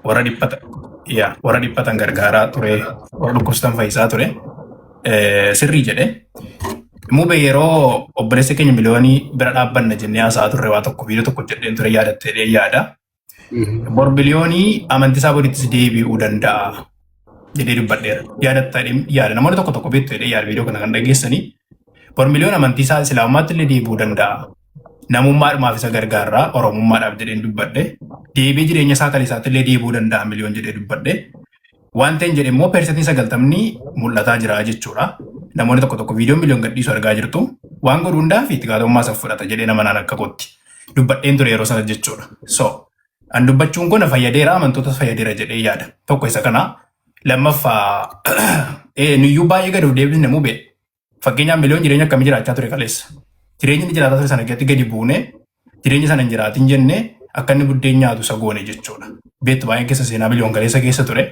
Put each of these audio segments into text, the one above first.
Warra dhiphatan, yaa, warra dhiphatan gargaaraa ture, warra dhukkubsatan fayyisaa ture. Sirrii jedhe. Mube, yeroo obboleessa keenya Miliyoonii bira dhaabbanna jennee haasa'aa turre, waa tokko viidiyoo tokko jedheen ture, yaadattee yaada. Bor Miliyoonii amantii isaa boriittis deebi'uu danda'a jedhee dubbadheera. Yaadatta yaada, namoonni tokko tokko beektu jedhee yaada viidiyoo kana kan dhageessanii. Bor Miliyoon amantii isaa Islaamummaatti illee deebi'uu danda'a. Namummaadhumaaf isa gargaarraa, Oromummaadhaaf jedheen dubbadhe. Deebi'ee jireenya isaa kan isaatti illee deebi'uu danda'a Miliyoon jedhee dubbadhe. Wanta hin jedhe immoo 90% mul'ataa jira jechuudha. Namoonni tokko tokko viidiyoo Miliyoon gadhiisu argaa jirtu. Waan godhu hundaa fi itti gaafatamummaa isa fudhata jedhee nama naan akka kootti dubbadheen ture yeroo sana jechuudha. So, an dubbachuun kun fayyadeera, amantoota fayyadeera jedhee yaada. Tokko isa kana. Lammaffaa, nuyyuu baay'ee gadi of deebisne, Mube. Fakkeenyaaf, Miliyoon jireenya akkamii jiraachaa ture kaleessa? Jireenya inni jiraataa ture sana keessatti gadi buune, jireenya sana hin jiraatin jennee akka inni buddeen nyaatu isa goone jechuudha. Beektu, baay'een keessa seenaa Miliyoon kaleessa keessa ture.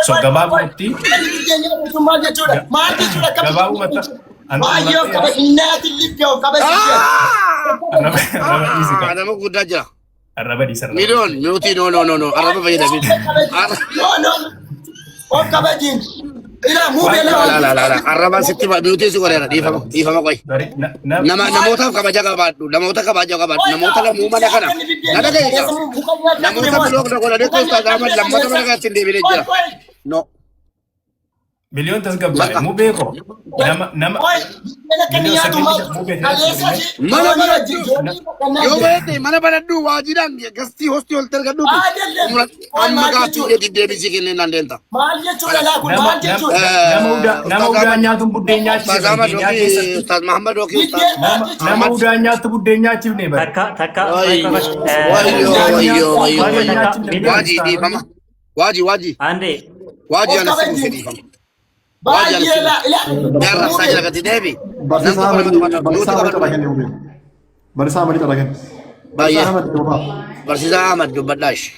So gabaabumatti Maal jechuudha? Maal jechuudha? Akkamitti? Gabaabumatti an Baay'ee of qaba. Innaati lippee of qaba. Arraba, arraba dhiisi qaba. Nama guddaa jira. Arraba dhiisi, arraba. Miliyoon mute, no, no, no, no, arraba fayyadamin. No, no. Of kabajiin. Ila muubee La lama. la la la, arraba sitti mute si godheera, dhiifama, dhiifama, qoy. Bari Nama namootaaf kabaja qabaadhu, namoota kabaja qabaadhu, namoota lamuu mana kana na dhagaye, namoota block na godhanii Ustaaz Ahmad lammata mana kanatti hin deebine jira. No. Miliyoon tasgabbaa'e. Bakka. Mubee ko nama nama Miliyoon second mubee. Mana banadhu. Yoo baay'ate mana banadhu, waajiidhaan gastii hostii ol argadhuuti. Amma gaaffii keetii deebisii kennee naan deemta. Maal jechuudha laa kun? Nama Maal jechuudha? nama udaa nama udaa nyaatuun buddeen nyaachise Ustaaz Ahmad keenyaa yookiin keessatti. Ustaaz Muhammad yookiin Ustaaz Nama nama udaa nyaattu buddeen nyaachifne bare. Takka takka. Wayyo, wayyo, wayyo, wayyo, wayyo. Waajii, dhiifama. Waajii, waajii. Ande. Waajii, ana si buuse, dhiifama. Baay'ee laa ila. Jaarrabsaa jira gadi deebi. Barsiisaa Ahmad, Barsiisaa Ahmad carraa kenne Mubee. Barsiisaa Ahmad carraa kenne. Baay'ee. Barsiisaa Ahmad dubbaa. Barsiisaa Ahmad, dubbadhaa ishee.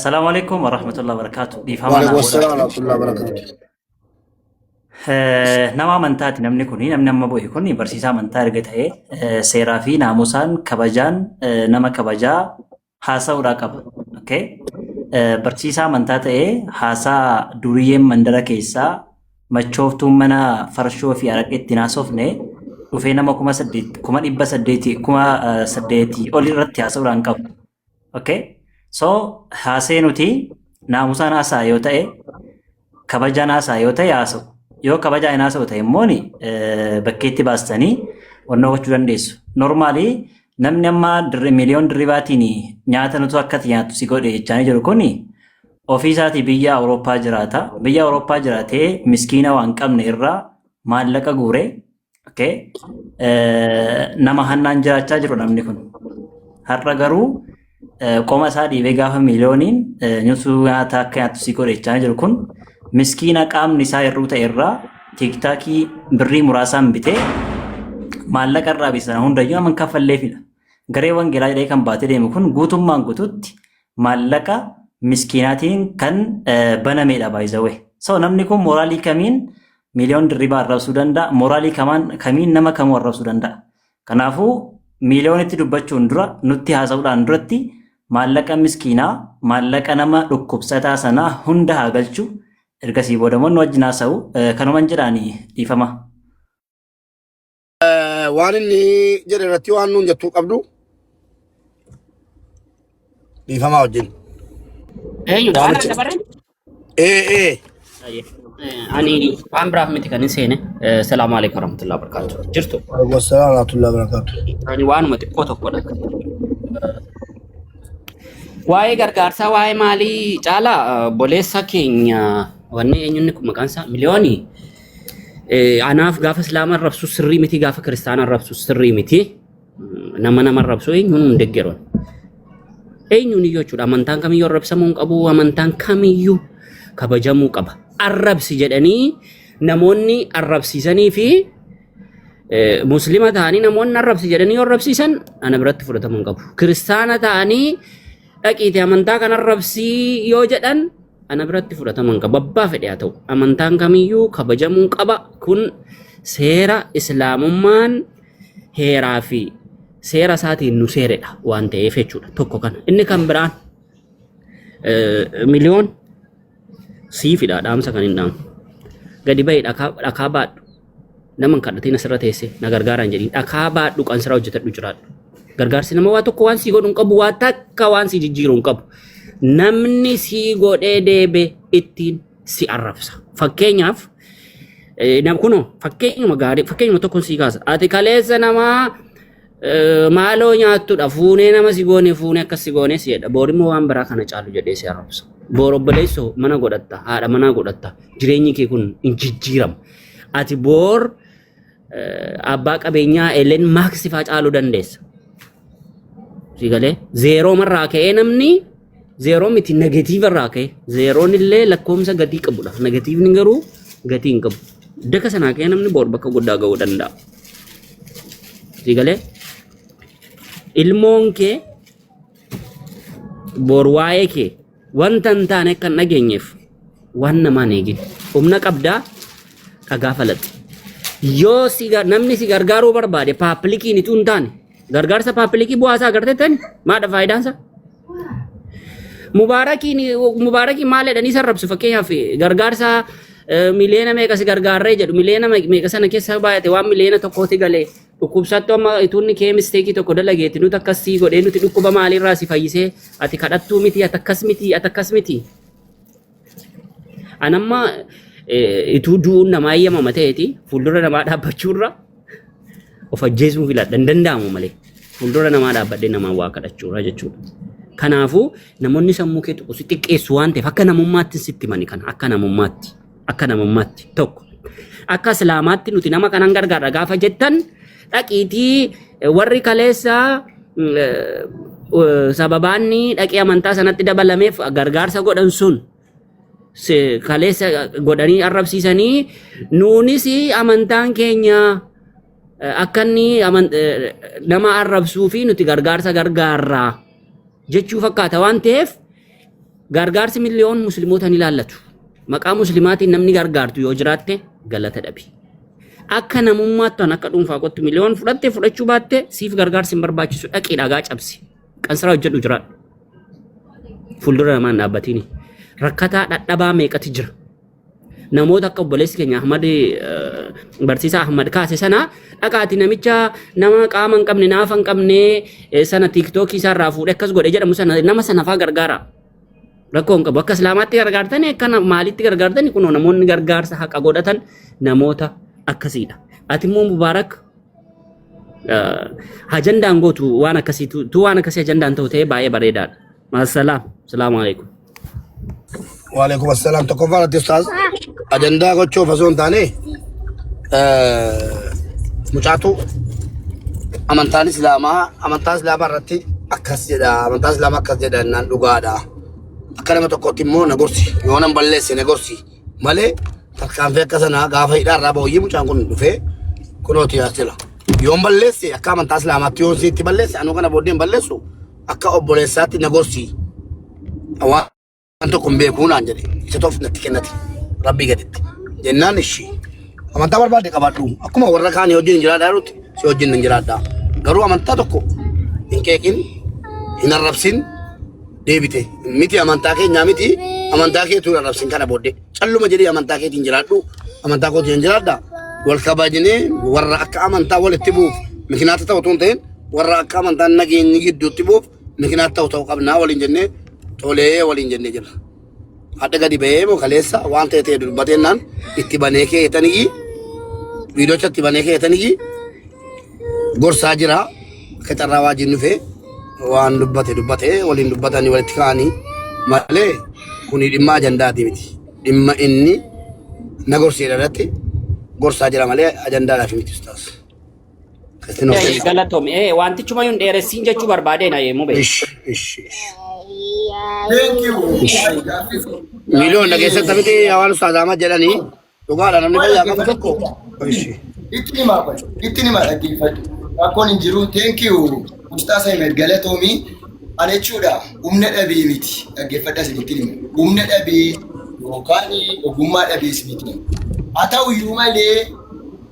Salaamu alaikum warahmatullahi wabarakatuh. Dhiifama naa Waalaikum godhaa. assalam warahmatullahi wabarakatuh. Nama amantaati namni kuni, namni amma bu'e kun barsiisaa amantaa erga ta'ee, seeraa fi naamusaan kabajaan, nama kabajaa haasa'uudhaa qaba. Okay? Barsiisaa amantaa ta'ee haasaa duriyyeen mandara keessaa machooftuun mana farshoo fi araqee ittiin haasofne dhufee nama 8,000, 800,000, 8,000 ol irratti haasa'uudhaan qabu. Okay? So haasee nuti naamusaan haasa'a yoo ta'e, kabajaan haasa'a yoo ta'e haasa'u. Yoo kabajaa hin haasa'u ta'e immoo bakkeetti baastanii onnoo gochuu dandeessu. Normally namni amma Miliyoon Dirribaatiin nyaata nutu akka ati nyaattu si godhe jechaanii jiru kuni ofii isaatii biyya Awurooppaa jiraata. Biyya Awurooppaa jiraatee miskiina waan qabne irraa maallaqa guuree, okay, nama hannaan jiraachaa jiru namni kun. Har'a garuu qoma isaa dhiibee gaafa Miliyooniin nutu nyaata akka nyaattu si godhe jechaa jiru kun miskiina qaamni isaa hir'uu ta'e irraa TikTokii birrii muraasaan bitee maallaqa irraa bisan hundayyuu nama hin kaffalleefidha. Garee wangeelaa jedhee kan baatee deemu kun guutummaan guututti maallaqa miskiinaatiin kan banamedha, by the way. So namni kun moraalii kamiin Miliyoon Dirribaa arrabsuu danda'a? Moraalii kamaan kamiin nama kamuu arrabsuu danda'a? Kanaafuu Miliyoonitti dubbachuun dura, nutti haasa'uudhaan duratti, maallaqa miskiinaa, maallaqa nama dhukkubsataa sanaa hunda haa galchu. Ergasii booda immoo nu wajjin haasa'u. Kanuman jedhaani, dhiifama. Waan inni jedhe irratti waan nuun jettuu qabdu, dhiifamaa wajjin. Eenyudha? Ana Waamicha. dabareen? Ee ee. Ani waan biraaf miti kan hin seene. Salaamu alaikum warahmatullahi wabarakatuh. Jirtu. Waalaikum assalam warahmatullahi wabarakatuh. Ani waanuma xiqqoo tokkodha. Waa'ee gargaarsaa, waa'ee maalii caalaa, obboleessa keenya wanni eenyunni kun maqaan isaa Miliyoonii. Anaaf gaafa Islaama arrabsu sirrii miti, gaafa kiristaana arrabsu sirrii miti. Nama nama arrabsu eenyuun hin deeggaru. Eenyuun iyyuu jechuudha. Amantaan kamiyyuu arrabsamuu hin qabu. Amantaan kamiyyuu kabajamuu qaba. Arrabsi jedhanii namoonni arrabsiisanii fi Muslima ta'anii namoonni arrabsi jedhanii yoo arrabsiisan ana biratti fudhatamuu hin qabu. Kiristaana ta'anii dhaqiite amantaa kan arrabsii yoo jedhan ana biratti fudhatama hin qabu. Abbaa fedhe haa ta'u. Amantaan kamiyyuu kabajamuu qaba. Kun seera Islaamummaan heeraa fi Seera isaatiin nu seeredha waan ta'eef jechuudha. Tokko kana. Inni kan biraan miliyoon siifidha dhaamsa kan hin dhaamu. Gadi bahi, dhakaa baadhu. Nama hin kadhatiin, asirra teessee na gargaaraan jedhiin, dhakaa baadhu, qansiraa hojjetadhu, jiraadhu. Gargaarsi nama waa tokko waan sii godhu hin qabu, waa takka waan sii jijjiiru hin qabu. Namni sii godhee deebe ittiin si arrabsa. Fakkeenyaaf kunoo fakkeenyuma gaarii, fakkeenyuma tokkoon sii kaasa. Ati kaleessa namaa maaloo nyaattudha, fuunee nama si goone, fuunee akkas si goone si jedha. Boor immoo waan biraa kana caalu jedhee si arrabsa. Boor obboleessoo mana godhatta, haadha manaa godhatta. Jireenyi kee kun hin jijjiiramu. Ati boor abbaa qabeenyaa Elon Musk faa caaluu dandeessa. Si galee zero marraa ka'ee, namni zero miti, negative irraa ka'e, zeroon illee lakkoomsa gatii qabudha. Negativeni garuu gatii hin qabu. Daka sanaa ka'ee namni boor bakka guddaa ga'uu danda'a. Si galee ilmoon kee boor waa'ee kee wanta hin taane akka hin dhageenyeef waan namaan eegin. Humna qabdaa, dhagaa falaxi. Yoo si namni si gargaaruu barbaade publiciin ituu hin taane, gargaarsa publicii bu'aa isaa agartee tani maadha faayidaan isaa? Mubaarakiin maal jedhanii sarrabsu? Fakkeenyaaf gargaarsa miliyoona meeqa si gargaarree jedhu, miliyoona meeqa sana keessa baay'ate waan miliyoona 1ti galee dhukkubsattu amma ituunni kee mistakeii tokko dalageetti nuti akkas sii godhee, nuti dhukkuba maaliirraa si fayyisee, ati kadhattuu miti, ati akkas miti, ati akkas miti. Anamma ituu du'uun namaa eeyyamama ta'eeti fuuldura namaa dhaabbachuurra of ajjeesuun filadha, hin danda'amu malee fuuldura namaa dhaabbadhee namaa waa kadhachuurra jechuudha. Kanaafuu namoonni sammuu kee tuqu si xiqqeessu waan ta'eef, akka namummaatti sitti himani kana, akka namummaatti tokko. Akka islaamaatti nuti nama kanan gargaarra gaafa jettan, dhaqiitii warri kaleessa sababaanni dhaqee amantaa sanatti dabalameef gargaarsa godhan sun kaleessa godhanii arrabsiisanii, nuunis amantaan keenya akka inni nama arrabsuu fi nuti gargaarsa gargaarraa jechuu fakkaata waan ta'eef, gargaarsi miliyoon musliimoota ni ilaallatu. Maqaa muslimaatiin namni gargaartu yoo jiraatte galata dhabi. Akka namummaatti akka dhuunfaa kottu, miliyoon fudhatte fudhachuu baatte siif gargaarsi hin barbaachisu, dhaqii dhagaa cabsi. Qansiraa hojjedhu, jiraadhu. Fuuldura namaan dhaabbatini. Rakkataa dhadhabaa meeqati jira. Namoota akka obboleessi keenya Ahmad, barsiisaa Ahmad kaase sana, dhaqaati namicha nama qaama hin qabne, naafa hin qabne sana TikTokii isaarraa fuudhee akkas godhe jedhamu sana, nama sana faa gargaara. Rakkoo hin qabu. Akka islaamaatti gargaartani, akka maalitti gargaartani, kunoo namoonni gargaarsa haqa godhatan namoota akkasiidha. Ati immoo Mubaarak ajandaan gootu waan akkasii tu, waan akkasii ajandaan ta'u ta'ee baay'ee bareedaadha. Maasalaam. Salaamu alaikum. Waalaikum assalaam. Tokkoffaa irratti ustaaz, ajandaa gochuuf osoo hin taane, mucaatu amantaan islaamaa amantaa islaamaa irratti akkas jedha, amantaa islaamaa akkas jedha naan dhugaadha. Akka nama tokkotti immoo na gorsi, yoo nan balleesse na gorsi malee tarkaanfii akka sanaa gaafa hidhaa irraa booyyee mucaan kun dhufee kunooti as jira. Yoon balleesse, akka amantaa islaamaatti yoon sitti balleesse, anuu kana booddee hin balleessu, akka obboleessaatti na gorsi. Waan tokko hin beekuu naan jedhe, isa toof natti kennate rabbii gaditti jennaan, ishii amantaa barbaadde qabaadhu, akkuma warra kaanii wajjin hin jiraadhaa jirutti si wajjin hin jiraadhaa, garuu amantaa tokko hin qeeqin, hin arrabsin, deebite miti amantaa keenyaa miti, amantaa keetuu hin arrabsin, kana booddee calluma jedhee amantaa keetiin jiraadhu, amantaa kootiin hin jiraadha, wal kabajnee warra akka amantaa walitti bu'uuf mikinaata ta'u otoo hin ta'in, warra akka amantaa nageenyi gidduutti bu'uuf mikinaata ta'u ta'uu qabnaa waliin jennee, tolee waliin jennee jirra. Hadda gadi ba'ee moo kaleessa waan ta'e ta'e dubbateennaan itti banee keetaniyyi, viidiyoocha itti banee keetaniyyi gorsaa jira. Akka carraa waajiin dhufee waan dubbate dubbate, waliin dubbatanii walitti ka'anii malee kuni dhimma ajandaati miti. Dhimma inni na gorseedha irratti gorsaa jira malee ajandaadhaaf miti, ustaas. Akkasitti nuuf kenna. Galatoom. Wantichuma yuun dheeressiin jechuu barbaadeen ayeemuu beeku. Ish ish ish. Thank you. Miiliyoon dhageessatti miti, waan ustaas Ahmad jedhanii dhugaadha, namni fayyaa qabu tokko. Ishi. Itti himaa kun, itti himaa, dhaggeeffadhu. Rakkoon hin jiru. Thank you. Ustaas Ahmed, galatoomii. Ani jechuudha humna dhabee miti. Dhaggeeffadha, isinitti hima. Humna dhabee yookaan ogummaa dhabees miti. Haa ta'u iyyuu malee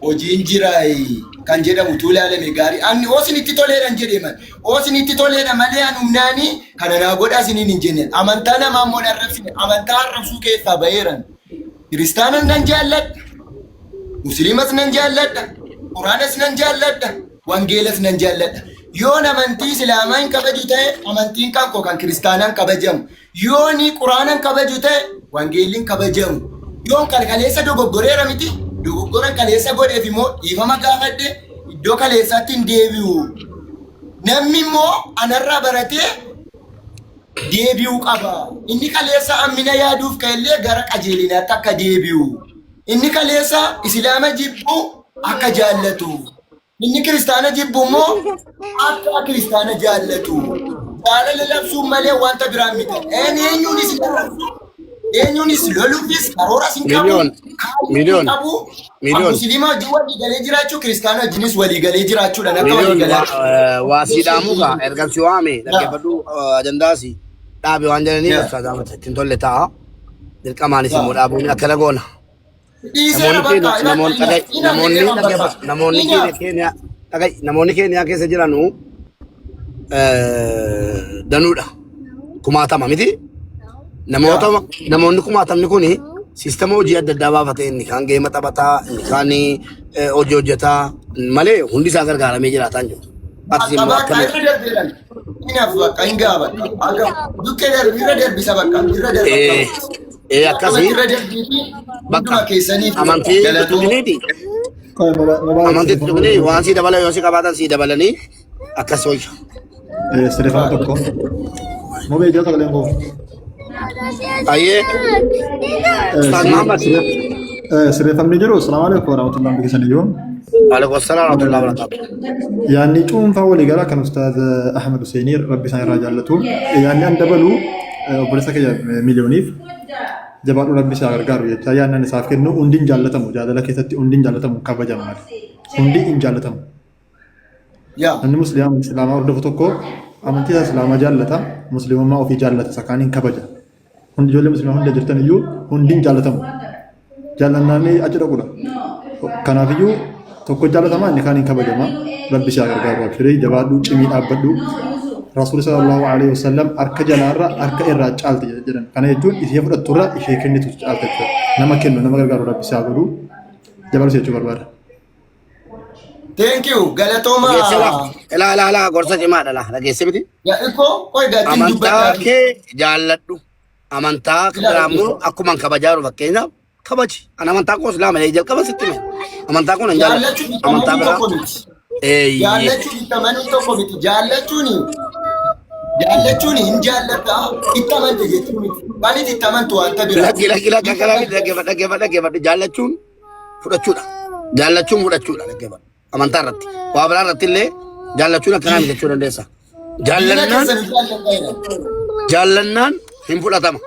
Hojiin jiraayi kan jedhamu utuu ilaalame gaarii. Anni oosinitti toleedhan jedhe man. Oosinitti toleedha malee an humnaani kana naa godhaa isiniin hin jenne. Amantaa namaa immoo hin arrabsine. Amantaa arrabsuu keessaa baheeran. Kiristaanas nan jaalladha. Musliimas nan jaalladha. Quraanas nan jaalladha. Wangeelas nan jaalladha. Yoon amantii Islaamaa hin kabaju ta'e amantiin kan koo kan kiristaanaan kabajamu. Yooni Quraana hin kabaju ta'e wangeelli hin kabajamu. Yoon kan kaleessa dogoggoreera miti dogoggoran kaleessa godheef immoo dhiifama gaafadhe iddoo kaleessaatti hin deebi'u. Namni immoo anarraa baratee deebi'uu qaba. Inni kaleessa ammina yaaduuf ka'ellee gara qajeelinaatti akka deebi'u. Inni kaleessa Islaama jibbu akka jaallatu. Inni kiristaana jibbu immoo akka kiristaana jaallatu. Jaalala labsuun malee wanta biraan miti. Eenyuunis hin arrabsu, eenyuunis loluufis karooras hin qabu, Miliyoon. kaayyoo hin Miliyoon. qabu. Miliyoon. Musliima wajjin walii galee jiraachuu, kiristaana wajjinis walii galee jiraachuudhaan akka Miliyoon walii galaa. waa sii dhaamuu kaa ergan si waame dhaggeeffadhu ajandaasi dhaabe waan jedhaniif ustaaz Ahmad ittiin tolle ta'a. Dirqamaanis immoo dhaabuun akkana goona. Dhiiseera Namoonni keenya bakka namoonni dhagai inni namoonni dhaggeeffadhu namoonni keenya keenya dhagai namoonni keenya keessa jiranu danuudha. Kumaatama miti. Namoota namoonni kumaatamni kun siistama hojii adda addaa baafatee inni kaan geema taphataa inni kaan hojii hojjetaa malee hundi isaa gargaaramee jiraataa hin jiru. Atis immoo Bakka akkami irra darbeedhaan. Inaaf bakka hin ga'a bakka. Akka dukkee darbi irra darbisa bakka irra darba. Ee akkasii Irra darbiifi bakka hunduma keessaniif amantii galatooma. tuqiniiti. Qoy mobile Amantii tuqinii waan sii dabala yoo si qabaatan sii dabalanii akkas wayya. Sirreeffama tokko. Mobile jala sagaleen koo. Ayyee Ustaaz Muhammad. Sirreeffamni jiru. Salaamu alaikum warahmatullahi wabarakatuh. Waalaikum salaam warahmatullahi wabarakatuh. Yaanni cuunfaa waliigalaa kan Ustaaz Ahmad Huseenii Rabbi isaan irraa jaallatu. Yaanni an dabalu obboleessa kiyya miliyooniif jabaadhu Rabbi isaa gargaaru jecha yaanni an isaaf kennu hundi hin jaallatamu jaalala keessatti hundi hin jaallatamu kabajamu malee. Hundi hin jaallatamu. Yaa. Namni musliimaa islaamaa hordofu tokko amantii isaa islaamaa jaallata musliimummaa ofii jaallata isa kaaniin kabaja. Hundi ijoollee musliimaa hunda jirtan iyyuu hundi hin jaallatamu. Jaallannaan achi dhaqudha. Kanaafiyyuu tokko jaallatama inni kaan hin kabajama. Rabbi si haa gargaaru abshirii jabaadhu cimii dhaabbadhu. Rasuulli sallallahu alaihi wasallam harka jalaarra harka irraa caalti jedhan. Kana jechuun ishee fudhatturra ishee kennitu caalti jechuudha. Nama kennu nama gargaaru Rabbi si haa godhu. Jabaadhu si jechuu barbaada. Thank you. Galatooma. Dhageesse laa. Ilaa ilaa ilaa gorsa cimaadha laa. Dhageesse miti. Yaa ikoo qoy gatiin Amantaa dubbadhaa. kee jaalladhu. Amantaa biraa immoo akkuma kabajaa jiru fakkeenyaaf kabaji. Ani amantaa koo islaama jedhee jalqaba sitti hime. Amantaa koo nan jaalladha. Jaallachuu fi Amantaa amanuun biraa tokko miti. eeyyee. Jaallachuu fi amanuun tokko miti. Jaallachuun jaallachuun hin jaallatta itti amante jechuu miti. Kan itti amantu wanta biraa. Lakki lakki lakki akkana miti dhaggeeffadhu dhaggeeffadhu dhaggeeffadhu jaallachuun fudhachuudha. Jaallachuun fudhachuudha dhaggeeffadhu. Amantaa irratti. Waa biraa irratti illee jaallachuun akkanaa miti jechuu dandeessa. Diina Jaallannaan keessan hin jaallattan. jaallannaan hin fudhatama.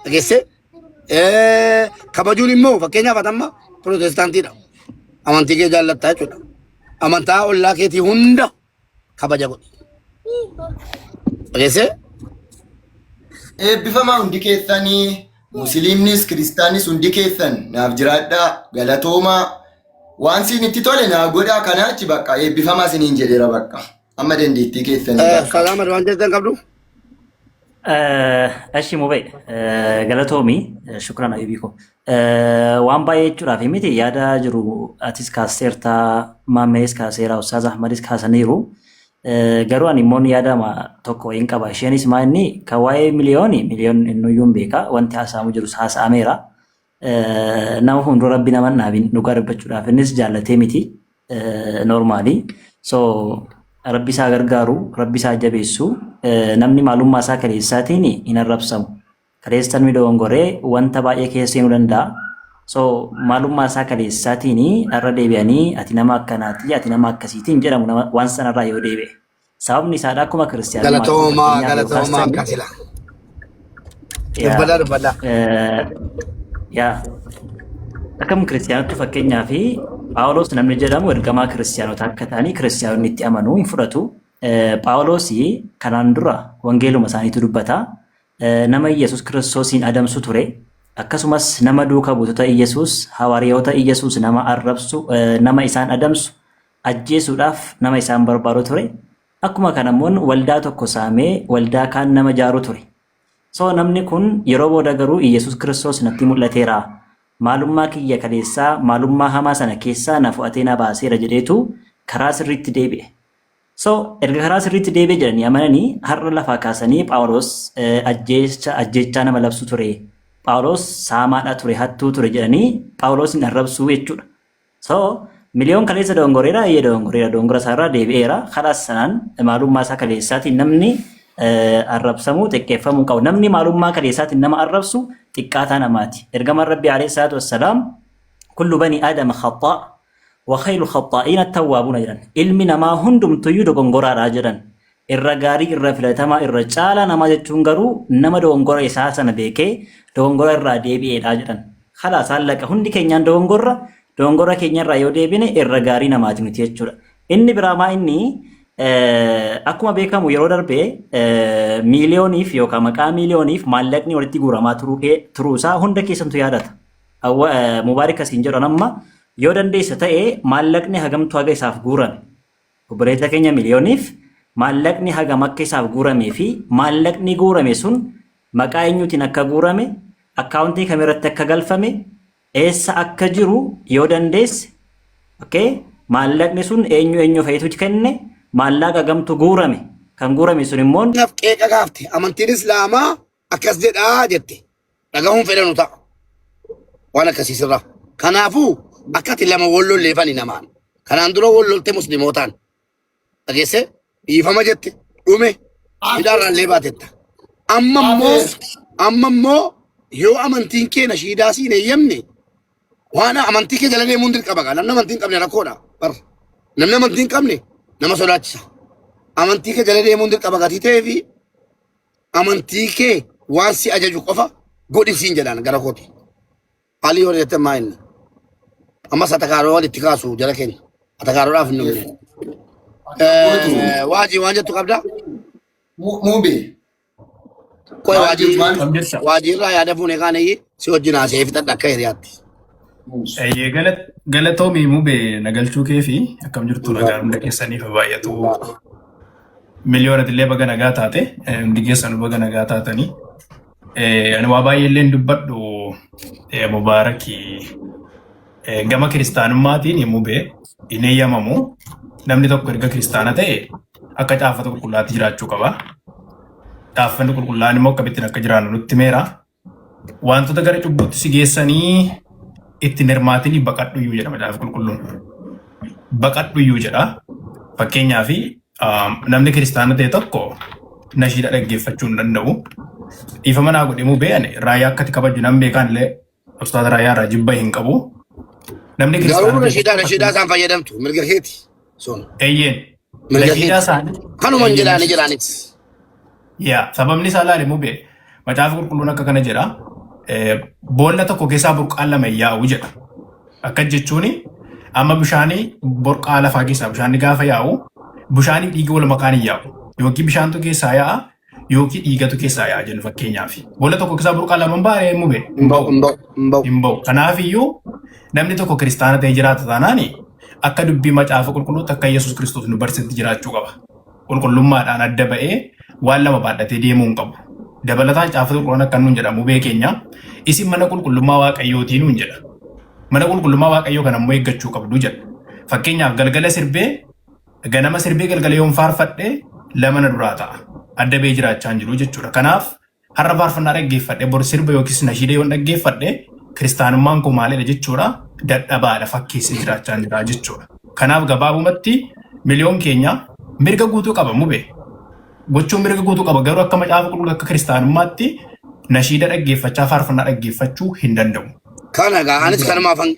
Dhageessee kabajuun immoo fakkeenyaaf ati amma pirootestaantiidha. Amantii kee jaallattaa jechuudha. Amantaa ollaa keetii hunda kabaja godhi. Dhageessee Eebbifamaa hundi keessanii musliimnis kiristaanis hundi keessan naaf jiraadhaa galatoomaa waan siin itti tole naa godhaa kanaa achi bakka eebbifamaa isiniin jedheera bakka amma dandeettii keessanii bakka. Ustaaz Ahmad waan jettan qabdu? Eshi mubee galatoomi shukran ayyubii koo. Waan baay'ee jechuudhaaf miti yaada jiru atis kaasteerta maammees kaaseera Ustaaz Ahmadis kaasaniiru. Garuu ani immoo yaada tokko wayiin qaba. Isheenis maa inni kan waa'ee miliyooni miliyoon innuyyuu hin beeka wanti haasa'amu jirus haasa'ameera. Nama fuuldura rabbi nama hin dhaabin dhugaa dubbachuudhaaf innis jaallatee miti normally. So rabbi isaa gargaaru rabbi isaa jabeessu namni maalummaa isaa kaleessaatiin hin arrabsamu. Kaleessa namni dogongoree wanta baay'ee keessa seenuu danda'a. So maalummaa isaa kaleessaatiin irra deebi'anii ati nama akkanaati ati nama akkasiitiin jedhamu nama waan sanarraa yoo deebi'e. Sababni isaadha akkuma kiristiyaanummaatti Galatoomaa fakkeenyaaf yoo galatoomaa kaastani akkasila. yaa Dubbadhaa dubbadhaa. yaa akkam kiristiyaanottu fakkeenyaa fi Phaawulos namni jedhamu ergamaa kiristiyaanota akka ta'anii kiristiyaanonni itti amanuu hin fudhatu. Phaawulos kanaan dura wangeeluma isaaniitu dubbata. Nama Yesuus Kiristoosiin adamsu ture. Akkasumas nama duuka buutota Iyyasuus, hawaariyoota Iyyasuus nama arrabsu, nama isaan adamsu, ajjeesuudhaaf nama isaan barbaadu ture. Akkuma kana immoo waldaa tokko saamee waldaa kaan nama jaaru ture. So namni kun yeroo booda garuu Iyyasuus Kiristoos natti mul'ateera. Maalummaa kiyya kaleessaa, maalummaa hamaa sana keessaa na fo'atee na baaseera jedheetu karaa sirriitti deebi'e. So erga karaa sirriitti deebi'e jedhanii amananii har'a lafaa kaasanii Phaawulos ajjeecha ajjeechaa nama labsu ture. Phaawulos saamaadha ture, hattuu ture jedhanii Phaawulosin arrabsuu jechuudha. So Miliyoon kaleessa dogongoreera, eeyyee dogongoreera, dogongora isaarraa deebi'eera. Karaa sanaan maalummaa isaa kaleessaatiin namni arrabsamuu xiqqeeffamuu qabu. Namni maalummaa kaleessaatiin nama arrabsu xiqqaataa namaati. Ergamaan Rabbii alayhi salaatu wassalaam kullu bani aadama khaxaa wa khayru khaxaa'iina tawwaabuuna jedhan. Ilmi namaa hundumtuyyuu dogongoraadha jedhan. Irra gaarii, irra filatamaa, irra caalaa namaa jechuun garuu nama dogongora isaa sana beekee dogongora irraa deebi'eedha jedhan. Khalaas hallaqa hundi keenyaan dogongorra, dogongora keenya irraa yoo deebine irra gaarii namaati nuti jechuudha. Inni biraa maa inni akkuma beekamu yeroo darbe miiliyooniif yookaan maqaa miiliyooniif maallaqni walitti guuramaa turuu isaa hunda keessantu yaadata. Mubaarik asiin jedhan amma yoo dandeessa ta'e maallaqni hagamtu haga isaaf guurame. Obboleessa keenya Miliyooniif maallaqni hagam akka isaaf guuramee fi maallaqni guurame sun maqaa eenyuutiin akka guurame, akkaawuntii kamirratti akka galfame, eessa akka jiru yoo dandeesse, okay, maallaqni sun eenyu eenyu fa'itu kenne, maallaqa hagamtu guurame, kan guurame sun immoo Naaf qeeqa kaafte amantiin Islaamaa akkas jedhaa jette dhagahuun fedhanu ta'a waan akkasii sirraa. Kanaafuu akkati lama wal lolleefani namaan. Kanaan dura wal lolte muslimootaan dhageesse dhiifama jette dhume hidhaarraan illee baatetta. Amma immoo amma immoo yoo amantiin kee nashiidaa siin eeyyamne waan amantii kee jala deemuun dirqama gaa namni amantii hin qabne rakkoodha bar namni amantii hin qabne nama sodaachisa. Amantii kee jala deemuun dirqama gatii ta'ee fi amantii kee waan si ajaju qofa godhi siin jedhaan gara kooti. Alii warri jettan maa inni? Ammas atakaaroo walitti kaasu jara keenya. Atakaaroodhaaf hin dhumne. Waajii waan jettu qabdaa? Muube. Qoy Maal waajii jettu maal? Kam jirta? Waajii irraa yaada fuune kaanayyi si wajjin haasa'ee fixadha akka hiriyaatti. Eeyyee galatoomii mube nagalchuu kee fi akkam jirtu nagaa hunda keessaniif baay'atu. Miliyoonati illee baga nagaa taate hundi keessanuu baga nagaa taatanii. Ani waa baay'ee illee hin dubbadhu Mubaarakii gama kiristaanummaatiin mube hin eeyyamamu. Namni tokko erga kiristaana ta'e akka caafata qulqullaatti jiraachuu qaba. Caaffanni qulqullaa'aan immoo akkamittiin akka jiraannu nutti himeera. Wantoota gara cubbuutti si geessanii itti hin hirmaatinii baqadhu iyyuu jedha macaafa qulqulluun. Baqadhu iyyuu jedha. Fakkeenyaaf namni kiristaana ta'e tokko nashiida dhaggeeffachuu hin danda'u. Dhiifama naa godhe mubee ani raayyaa akkatti kabaju nan beekaan illee ustaaza raayyaa irraa jibba hin qabu. Namni Garuu kiristaana ta'e nashiidaa tokko nashiidaa isaan fayyadamtu mirga keeti. Sun eeyyeen mirga nashiidaa keeti. isaanii Kanuman eeyyeen jedhaani jedhaanis. Yaa sababni isaa laali mubee macaafa qulqulluun akka kana jedha. Boolla tokko keessaa burqaan lama hin yaa'u jedha. Akka jechuun amma bishaanii burqaa lafaa keessaa bishaanni gaafa yaa'u bishaanii dhiigi wal makaan hin yaa'u. Yookiin bishaantu keessaa yaa'a yookiin dhiigatu keessaa yaa'a jennu fakkeenyaaf. Boolla tokko keessaa burqaa lama hin baane mubee Hin hin ba'u ba'u. hin ba'u hin ba'u. Hin ba'u. Kanaaf iyyuu namni tokko kiristaana ta'ee jiraata taanaan akka dubbii macaafa qulqulluutti akka Yesuus Kiristoos nu barsiisetti jiraachuu qaba. Qulqullummaadhaan adda ba'ee waan lama baadhatee deemuu hin qabu. Dabalataan caafata qulqulluun akka nuun jedha mubee keenya isin mana qulqullummaa waaqayyootii nuun jedha. Mana qulqullummaa waaqayyoo kana immoo eeggachuu qabdu jedha. Fakkeenyaaf galgala sirbee ganama sirbee galgala yoon faarfadhe lama na duraa ta'a. Adda ba'ee jiraachaa hin jiru jechuudha. Kanaaf har'a faarfannaa dhaggeeffadhe bor sirba yookiis nashiida yoon dhaggeeffadhe kiristaanummaan koo maalidha jechuudha dadhabaadha fakkeessee jiraachaa jira jechuudha. Kanaaf gabaabumatti miliyoon keenya mirga guutuu qaba mube gochuun mirga guutuu qaba garuu akka macaafa qulqulluu akka kiristaanummaatti nashiida dhaggeeffachaa faarfannaa dhaggeeffachuu hin danda'u. Kana gaa anis kanumaafan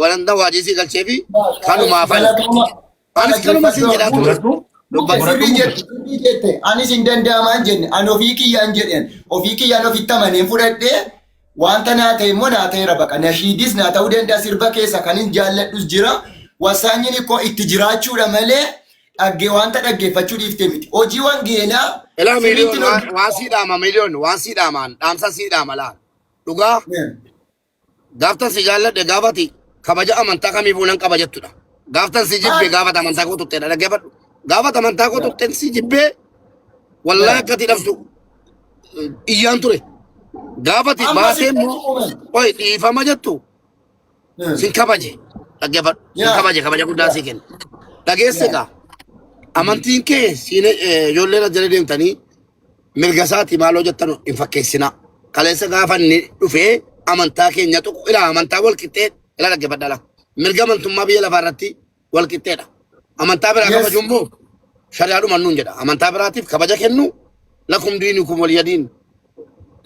walanta waajii sii galchee fi kanumaafan Galatooma. anis kanuma siin jedhaa ture. Horadhu Dubbadhu. horadhu Sirrii mube. jette, sirrii jette. Anis hin danda'amaan jenne. Ani ofii kiyyaan jedheen. Ofii kiyyaan ofitti amaneen fudhadhee wanta naa ta'e immoo naa ta'eera baqa. Nashiidis naa ta'uu danda'a sirba keessa kan hin jaalladhus jira. Wasaanyiin koo itti jiraachuudha malee dhagge wanta dhaggeeffachuu dhiiftee miti. Hojii wangeelaa Ilaa sirriitti miiliyoon waan sii dhaama miiliyoon waan sii dhaamaan dhaamsa sii dhaama laal. Dhugaa gaaftan si jaalladhe gaafati kabaja amantaa kamiifuu nan qaba jettudha. Gaaftan si jibbe gaafata amantaa koo tuqxeedha dhaggeeffadhu. Gaafata amantaa koo tuqxeen si jibbee wallaahi akkati dhabdu iyyaan ture. Gaafati Amma baatee si immoo qoy dhiifama jettu sin kabaje dhaggeeffadhu. Sin kabaje kabaja guddaa sii kenna. Dhageesse gaa amantiin kee siin ijoolleen as jala deemtanii mirga isaati maaloo jettan hin fakkeessinaa. Kaleessa gaafa inni dhufee amantaa keenya tuqu ilaa amantaa wal qixxee ilaa dhaggeeffadhaa laa. Mirga amantummaa biyya lafaa irratti wal qixxeedha. Amantaa biraa kabajuun immoo shari'aadhuma nuun jedha. Amantaa biraatiif kabaja kennu lakum diinukum waliya diin.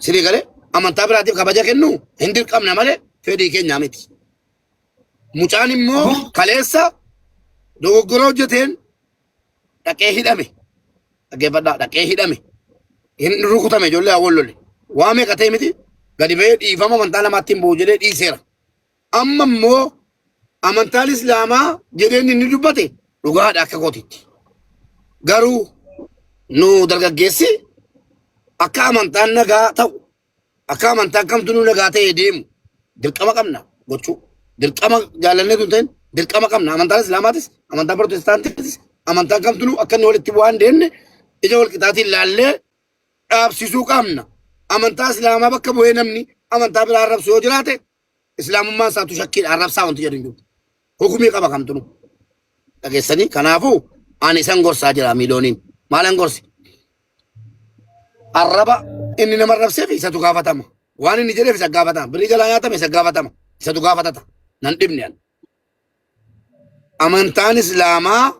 Sinii galee amantaa biraatiif kabaja kennu hin dirqamna malee fedhii keenyaa miti. Mucaan immoo kaleessa dogoggora hojjeteen dhaqee hidhame. Dhaggeeffadhaa dhaqee hidhame. Hin rukutame ijoollee haa wal lole. Waa meeqa ta'e miti gadi ba'ee dhiifama amantaa namaatti hin bu'u jedhee dhiiseera. Amma immoo amantaan Islaamaa jedheen inni dubbate dhugaadha akka kootitti. Garuu nu dargaggeessi akka amantaan nagaa ta'u akka amantaan kamtu nu nagaa ta'ee deemu dirqama qabna gochuu. Dirqama jaalannee tun ta'in dirqama qabna. Amantaan Islaamaatis amantaan Pirotestaantiitis amantaan kamtu nu akka inni walitti bu'aa hin deemne ija wal qixaatiin laallee dhaabsisuu qabna. Amantaa Islaamaa bakka bu'ee namni amantaa biraa arrabsu yoo jiraate Islaamummaan isaatu shakkiidha arrabsaa wanti jedhu hin jiru. Hukumii qaba kamtunu. Dhageessanii kanaafuu ani isan gorsaa jira miiliyooniin. Maalan gorsi? Arraba inni nama arrabseef isatu gaafatama. Waan inni jedheef isa gaafatama. Birrii jalaa nyaatame isa gaafatama. Isatu gaafatata. Nan dhibne ani. Amantaan Islaamaa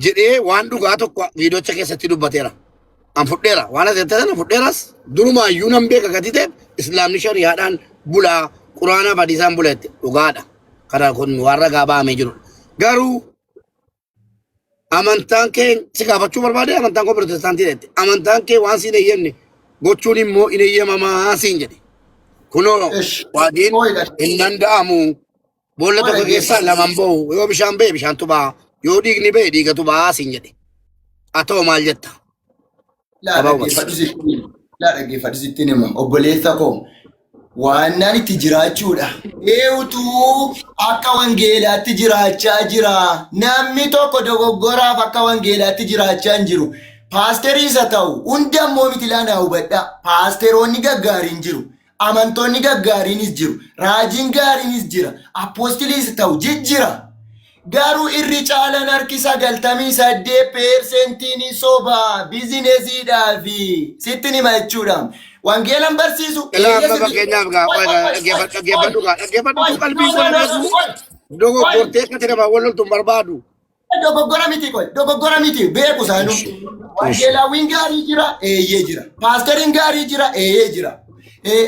jedhee waan dhugaa tokko viidiyoocha keessatti dubbateera. An fudheera. Waan as jette sana fudheeras durumaayyuu nan beeka gatii ta'eef islaamni shari'aadhaan bulaa quraanaa fi hadiisaan bula jette dhugaadha. Kana kun waan ragaa ba'amee jiru. Garuu amantaan kee si gaafachuu barbaade amantaan koo pirootestaantii jette. Amantaan kee waan siin eeyyamne gochuun immoo hin eeyyamamaa siin jedhe. Kunoo Ish. waajiin Ooyidha. hin danda'amu. Boolla tokko keessaa lamaan bahu. Yoo bishaan ba'e bishaantu baha. Yoo dhiigni ba'e dhiigatu baha siin jedhe. Atoo maal jetta? Laa Gabaabumatti. dhaggeeffadhu sitti hima. Laa dhaggeeffadhu sitti hima. Obboleessa koo waannaan itti jiraachuudha. Eewutuu akka wangeelaatti jiraachaa jira. Namni tokko dogoggoraaf akka wangeelaatti jiraachaa hin jiru. Paasterii isa ta'u hunda immoo miti laa naa hubadhaa. Paasteroonni gaggaariin jiru. Amantoonni gaggaariinis jiru. Raajiin gaariinis jira. Appoostiliis ta'u jijjira. Garuu irri caalan harki 98 peersentiin soba bizinesiidhaa fi sitti hima jechuudha. Wangeelan barsiisu. Ilaa amma fakkeenyaaf gaa dhaggeeffadhu dhaggeeffadhu gaa dhaggeeffadhu qalbii koo dhaggeeffadhu dogoggortee akka ati namaa wal loltu hin barbaadu. Dogoggora miti qoy dogoggora miti beeku isaanuu. Wangeelaawwiin gaarii jira eeyyee jira. Paasteriin gaarii jira eeyyee jira.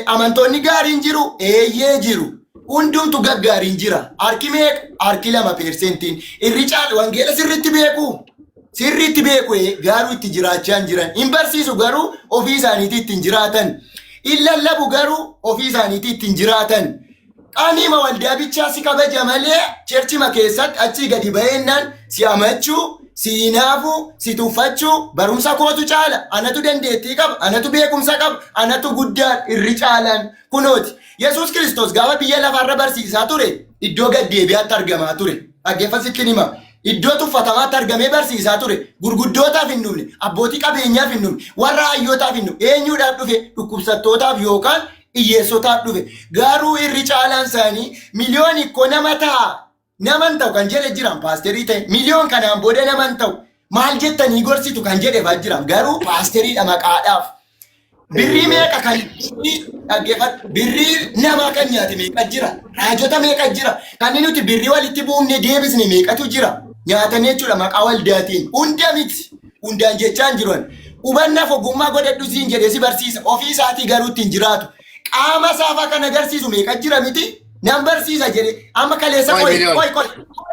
Amantoonni gaariin jiru eeyyee jiru. Hundumtu gaggaariin jira. Harki meeqa? Harki 2 peersentiin. Irri caalu wangeela sirriitti beeku. Sirriitti beeku garuu itti jiraachaa hin jiran. Hin barsiisu garuu ofii isaaniitii ittiin jiraatan. Hin lallabu garuu ofii isaaniitii ittiin jiraatan. Qaaniima waldaa bichaa si kabaja malee cherchima keessatti achii gadi ba'eennaan si amachuu, si hinaafuu, si tuffachuu, barumsa kootu caala, anatu dandeettii qaba, anatu beekumsa qaba, anatu guddaa irri caalaan kunooti. Yesuus Kiristoos gaafa biyya lafaarra barsiisaa ture iddoo gad deebi'aatti argamaa ture. Dhaggeeffa sittin hima. Iddoo tuffatamaatti argamee barsiisaa ture. Gurguddootaaf hin dhufne, abbootii qabeenyaaf hin dhufne, warra hayyootaaf hin dhufne. Eenyuudhaaf dhufe? Dhukkubsattootaaf yookaan hiyyeessotaaf dhufe. Garuu irri caalaan isaanii miliyoon ikkoo nama ta'a. Nama hin ta'u kan jedhe jiran paasterii ta'e miliyoon kanaan booda nama hin ta'u. Maal jettanii gorsitu kan jedhe fa'aa jiran garuu paasteriidha maqaadhaaf. Birrii meeqa kan birrii dhaggeeffadhu birrii namaa kan nyaate meeqa jira raajota meeqa jira kan nuti birrii walitti buufne deebisne meeqatu jira nyaatanii jechuudha maqaa waldaatiin hunda miti hundaan jechaa hin jiru ani. Hubannaaf ogummaa godhadhu siin jedhee si barsiisa. Ofii isaatii garuu ittiin jiraatu. Qaama saafaa kan agarsiisu meeqa jira miti? Nan barsiisa jedhee amma kaleessa Qoy qoy miliyoon. qoy qoy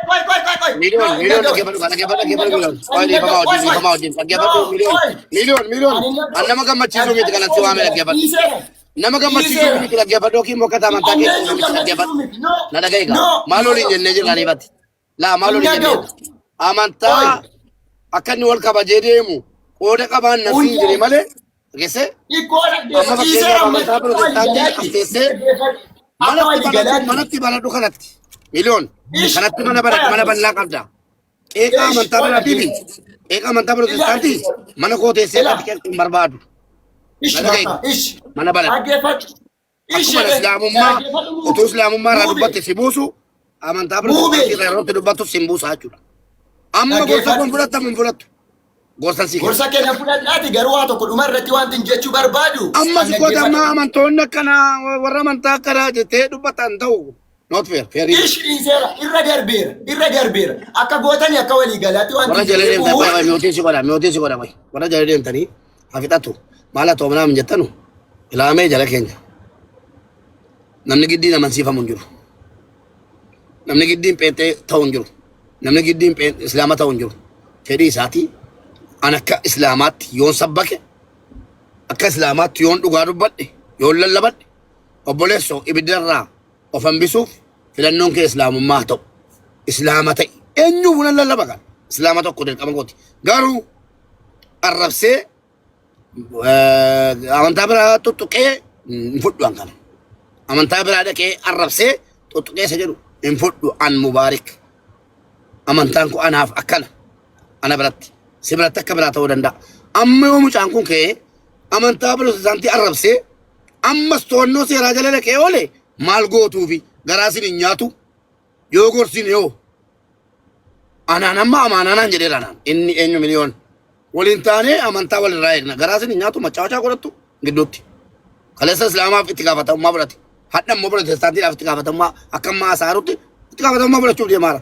qoy qoy qoy qoy. Miliyoon No, miliyoon hin dhaggeeffadhu gaa dhaggeeffadhu dhaggeeffadhu dhaga'u. miliyoon. Qoy Hin dhiifamaa dhaga'u. wajjin Qoy qoy. dhiifamaa wajjin dhaggeeffadhu No, miliyoon qoy. miliyoon miliyoon. Ani hin An dhaga'u. nama gammachiisuu miti kanatti waame dhaggeeffadhu. Dhiiseera. Nama gammachiisuu Dhiiseera. miti dhaggeeffadhu yookiin immoo akkata amantaa Ani keessa eenyu miti dhaggeeffadhu. gammachiisuu miti. No. Na dhaga'i gaa. No. Maal waliin jennee jirra ariifatti. Laa maal Hin waliin jennee dhaga'u. jirra. Amantaa Qoy. akka inni wal kabajee deemu qooda qabaan nasiin Hundaan. jedhe malee Dhageessee? Xiqqoo Amma dhaggeeffadhu. Dhiiseera fakkeenyaaf amma amantaa xiqqoo walii pirootestaantii galaatti. as teessee Dhaggeeffadhu. Akka manatti walii baradhu galaatti. manatti baradhu kanatti. Miliyoon Ish. kanatti mana baradhu mana bal'aa qabda. Qeeqaa Ish. amantaa biraatii fi qeeqaa amantaa pirootestaantii mana koo teessee Ila. ati qeequu hin barbaadu. Ish Na dhaga'i. bakka. Ish. Mana baradhu. Dhaggeeffadhu. Ish. Akkuma islaamummaa Dhaggeeffadhu. utuu islaamummaa irraa Muube. dubbatte si buusu amantaa Muube. pirootestaantii irraa yeroo itti dubbattu si hin buusa jechuudha. Amma gorsa Dhaggeeffadhu. kun fudhattamu hin fudhattu. Gorsa si kenna. Gorsa kenna fudhadhaati garuu waa tokko dhuma irratti wanti hin jechuu barbaadu. Amma si koota Dhaggeeffadhu. amma amantoonni akkanaa warra amantaa akkanaa jettee dubbatta hin ta'u. Not fair. Fair Ish dhiiseera irra darbeera irra darbeera akka gootanii akka walii galaatti wanti Warra hin jala deemtan jedhu. baay'ee mute si godha mute si godha warra jala deemtanii haa fixatu maal haa ta'u hin jettanu ilaamee jala keenya. Namni giddiin amansiifamu hin jiru. Namni giddiin pheexee ta'u hin jiru. Namni giddiin islaama ta'u hin jiru. Fedhii isaatii an akka islaamaatti yoon sabbake akka islaamaatti yoon dhugaa dubbadhe yoon lallabadhe obboleessoo ibiddarraa of hambisuuf filannoon kee islaamummaa haa ta'u. Islaama ta'e eenyuuf nan lallaba kan islaama tokko dirqama kooti. Garuu arrabsee amantaa biraa tuttuqee hin fudhu an kana. Amantaa biraa dhaqee arrabsee tuttuqee isa jedhu hin fudhu an Mubaarik. Amantaan kun anaaf akkana. Ana biratti. Si biratti akka biraa ta'uu danda'a. Amma yoo mucaan kun ka'ee amantaa pirootestaantii arrabsee ammas to'annoo seeraa jala dhaqee oole maal gootuufi garaa isin hin nyaatu yoo gorsin yoo anaan amma amaanaanaan jedheera anaan inni eenyu miliyoon waliin taanee amantaa walirraa eegna garaa isin hin nyaatu machaawachaa godhattu gidduutti kaleessa islaamaaf itti gaafatamummaa fudhate hadha immoo pirootestaantiidhaaf itti gaafatamummaa akka ammaa asaarutti itti gaafatamummaa fudhachuuf deemaara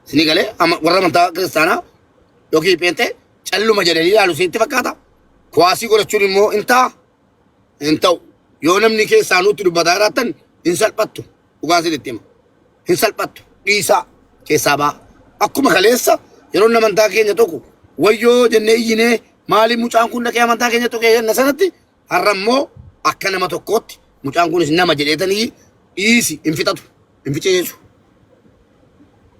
isinii galee warra amantaa kiristaanaa yookiin pheenxee calluma jedhanii ilaalu isinitti fakkaata kuwaasii godhachuun immoo hin ta'a hin ta'u. Yoo namni keessaa nutti dubbataa jiraattan hin salphattu. Dhugaa isinitti hima. Hin salphattu. Dhiisaa keessaa ba'a. Akkuma kaleessa yeroo amantaa keenya tokko wayyoo jennee iyyinee maaliif mucaan kun dhaqee amantaa keenya tuqee jenna sanatti har'a immoo akka nama tokkootti mucaan kunis nama jedheetanii dhiisi hin fixatu hin ficeessu.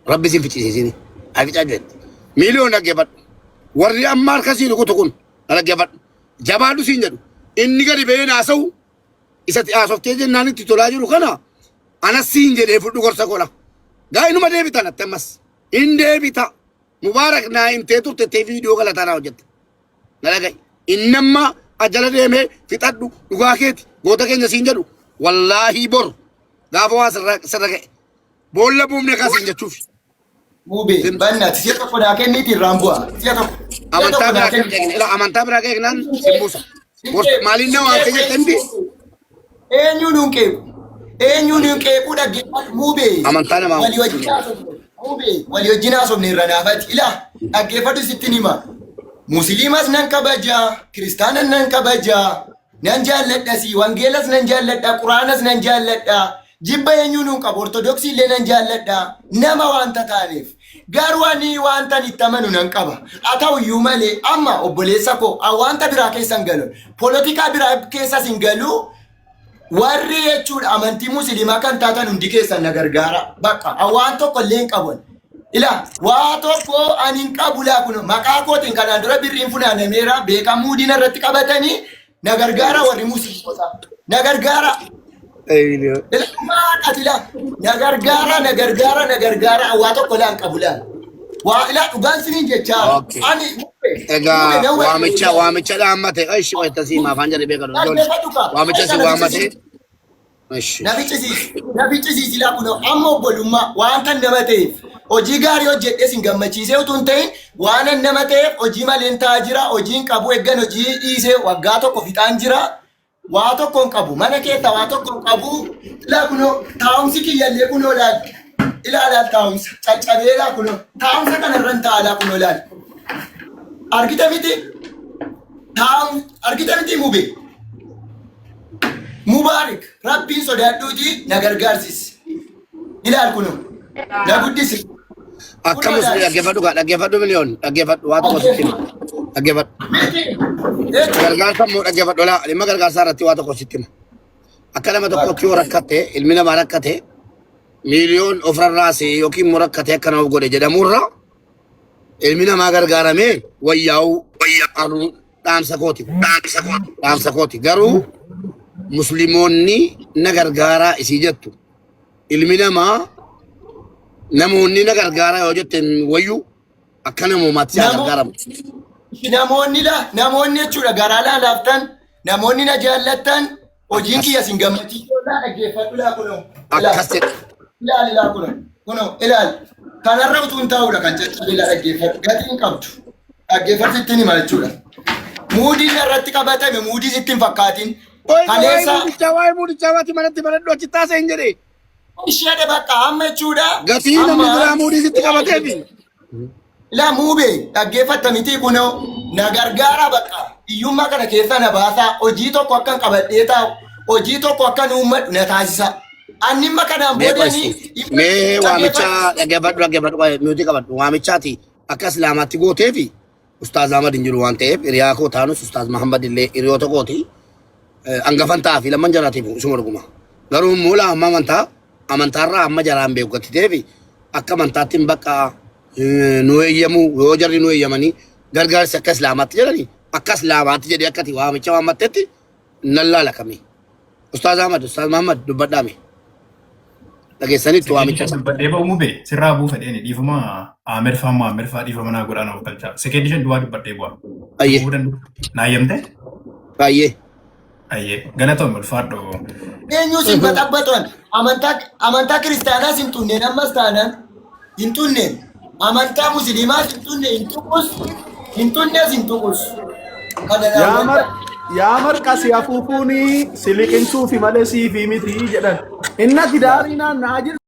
Rabbi sin ficcisiisini. Haa ficaa jetti. Miiliyoon dhaggeeffadhu. Warri amma harka sii rukutu kun dhaggeeffadhu. Jabaadhu siin jedhu. Inni gadi ba'ee haasa'u isatti haasoftee jennaan itti tolaa jiru kana anas siin jedhee fudhu gorsa kola. Gaa inuma deebita natti ammas. Hin deebita. Mubaarak naa himtee turte tee viidiyoo galataa naa hojjette. Na dhaga'i. Inni amma ajala deemee fixadhu dhugaa keeti goota keenya siin jedhu wallaahii bor gaafa waa sirra ga'e boolla buufne kasiin jechuuf. Muubee bannaati si'a tokko naa kenniiti irraan bu'a. Si'a tokko. Si'a Amantaa tokko naa biraa kenni. ila amantaa biraa keeknaan sin buusa. Maaliin nama waamtee jette miti? Eenyuun hin qeequ? Eenyuun hin qeequ dhaggeeffadhu muubee. Amantaa namaa Walii wajjin haasofne. Muubee walii wajjin haasofne irra naafati. Ila dhaggeeffadhu sittin hima. Musliimas nan kabaja, kiristaanas nan kabaja, nan jaalladhasi, wangeelas nan jaalladha, quraanas nan jaalladha. Jibba eenyuun hin qabu, ortodoksii illee nan jaalladha. Nama wanta taaneef. Garuu ani wanta itti amanu nan qaba. Haa ta'u iyyuu malee amma obboleessa koo wanta biraa keessa hin galu. Polotikaa biraa keessas hin galu. Warri jechuudha amantii musliimaa kan taatan hundi keessan na gargaara. Bakka waan tokko illee hin qabu. Ila waa tokko ani hin qabu laa kun maqaa kootiin kanaan dura birriin funaanameera beekamuu diina irratti qabatanii na gargaara warri musliimota. Na gargaara. Ila maaqati laa na gargaara na gargaara na gargaara waa tokko laa hin qabu laa. Waa ilaa dhugaan siniin jechaa Okay. ani Egaa waamicha waamicha dhaammate ishi wayita sii maafaan jedhe beekadu Dhaggeeffadhu kaa. waamicha si waammate ishi. Na ficcisiisi. Na ficcisiisi laa kunoo amma obbolummaa wanta nama ta'eef hojii gaarii hojjedhee sin gammachiisee utuu hin ta'in waan nama ta'eef hojii malee ta'aa jira hojiin qabu eeggan hojii dhiisee waggaa tokko fixaan jira waa tokko hin qabu mana keessa waa tokko hin qabu ilaa kunoo taa'umsi kiyyallee kunoo laal ilaa laal taa'umsa caccabee laa kunoo taa'umsa kanarra hin ta'a laa kunoo laal argite miti taa'um argite miti mubee Mubaarik rabbiin sodaadhuuti na gargaarsis. Ilaal kunoo na guddisi. Akka musliim dhaggeeffadhu kaa dhaggeeffadhu miliyoon dhaggeeffadhu waa tokko sitti hima dhaggeeffadhu. Miti. Gargaarsa immoo dhaggeeffadhu laa dhimma gargaarsaa irratti waa tokko sitti hima. Akka nama tokkotti yoo rakkate ilmi namaa rakkate miliyoon ofirraase yookiin immoo rakkate akka nama godhe jedhamurra ilmi namaa gargaaramee wayyaa'uu anuu Dhaamsa kooti. Dhaamsa kooti. Garuu musliimoonni na gargaaraa isii jettu ilmi namaa namoonni na gargaaraa yoo jetteen wayyu akka namoomaatti si haa gargaaramu. Namoonni la namoonni jechuudha garaa laalaaftan namoonni na jaallattan hojiin kiyya sin gammachiisuu laa dhaggeeffadhu laa kunoo. Akkas jedhe. Ilaali laa kunoo kunoo ilaali. Kanarra utuu hin taa'uudha kan caccabe laa dhaggeeffadhu gatii hin qabdu. Dhaggeeffadhu sittiin hima jechuudha. Muudiin irratti qabatame muudii sitti hin fakkaatin. Waa'ee Kaleessa muudichaa waa'ee muudichaa waati manatti baradhu achi taasee hin jedhee. isheedha bakka amma jechuudha. Gatii namni biraa muudii sitti qabateefi. Laa muubee dhaggeeffatta miti kunoo na gargaara bakka hiyyummaa kana keessa na baasaa hojii tokko akkan qabadhee taa'u hojii tokko akkan uummadhu na taasisa. Annimma kanaan Mee boodanii qoysi. Mee waamicha dhaggeeffadhu dhaggeeffadhu waa'ee nuti qabadhu waamichaati akka islaamaatti gooteefi Ustaaz Ahmad hin jiru waan ta'eef hiriyaa koo taanus Ustaaz Muhammad illee hiriyoota kooti hangafan ta'aa fi lamman jaraatiif isuma dhuguma. Garuu immoo laa amma amantaa amantaarraa amma jaraan beeku gatti ta'eef akka amantaatti hin bakka nu eeyyamu yoo jarri nu eeyyamanii gargaarsi akka islaamaatti jedhanii akka islaamaatti jedhee akkati waamicha waammattetti nan laala kamii. Ustaaz Ahmad, Ustaaz Muhammad dubbadhaame. Dhageessanitti waamicha isaa. Dubbadhee ba'uu mube sirraa bu'uu fedheeni dhiifama Ahmed faa Muhammad faa dhiifama naa godhaan of galchaa. Sekeendii shan duwwaa dubbadhee bu'a. Ayyee. Bu'uu danda'u. Naa eeyyamte? Baay'ee. Ayyee. Galatoom ulfaadhu. Eenyus hin baxabbatan amantaa amantaa kiristaanaas hin xunneen ammas taanaan hin xunneen amantaa musliimaas hin xunne hin tuqus hin xunnes hin tuqus. Kana Yaa mar raawwadha. yaa marqa si afuufuuni si liqimsuufi malee siifi miti jedhan. Inna tidaarii naanna'aa jirtu.